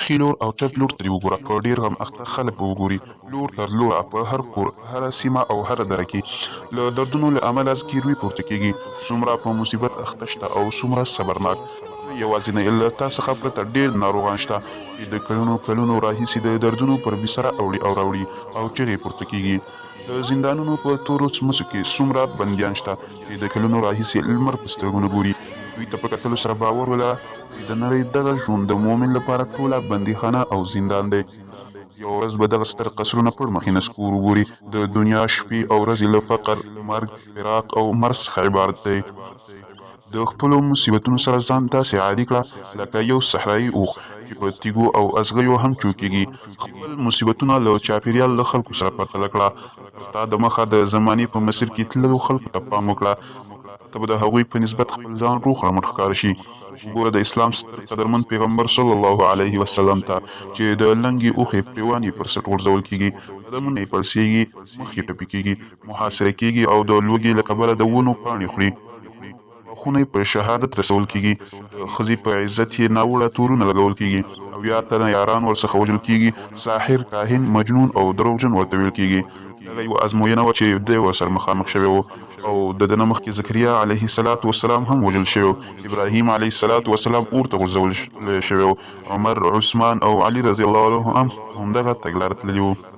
ښي لور او چپ لور ترې وګوره، په ډېر غم اخته خلک به وګوري. لور تر لوره په هر کور، هره سیمه او هره دره کې له دردونو له امله زګیروي پورته کېږي. څومره په مصیبت اخته شته او څومره صبرناک. ته یوازې نه یې، له تا څخه پرته ډېر ناروغان شته چې د کلونو کلونو راهیسې د دردونو پر بستره اوړي او راوړي او چغې پورته کېږي. د زندانونو په تورو څمڅو کې څومره بندیان شته چې د کلونو راهیسې لمر په سترګو نه ګوري. دوی ته په کتلو سره باور ولره چې د نړۍ دغه ژوند د مؤمن لپاره ټوله بندیخانه او زندان دی. یوه ورځ به دغه ستر قصرونه پړ مخې نسکور وګوري. د دنیا شپې او ورځې له فقر، مرګ، فراق او مرض څخه عبارت دی. د خپلو مصیبتونو سره ځان داسې عادي کړه لکه یو صحرایي اوښ چې په تیږو او ازغیو هم چوکیږي. خپل مصیبتونه له چاپیریال له خلکو سره پرتله کړه. تر تا د مخه د زمانې په مسیر کې تللو خلکو ته پام وکړه. تاته به د هغوی په نسبت خپل ځان روغ رمټ ښکاره شي. وګوره د اسلام ستر قدرمن پیغمبر صلی الله علیه وسلم ته چې د لنګې اوښې پریوان یې پر څټ غورځول کیږي، قدمونه یې پړسیږي، مخ یې ټپي کیږي، محاصره کیږي او د لوږې له کبله د ونو پاڼې خوري. غاښونه یې په شهادت رسول کیږي، د ښځې په عزت یې ناوړه تورونه لګول کیږي، 70 تنه یاران ورڅخه وژل کیږي، ساحر، کاهن، مجنون او دروغجن ورته ویل کیږي. دغه یوه ازموینه وه چې دی ورسره مخامخ شوی و او د ده نه مخکې زکریا علیه الصلوة والسلام هم وژل شوی و، ابراهیم علیه الصلوة والسلام اور ته غورځول شوی و، عمر، عثمان او علی رضی الله عنهم هم په همدغه تګلاره تللي وو.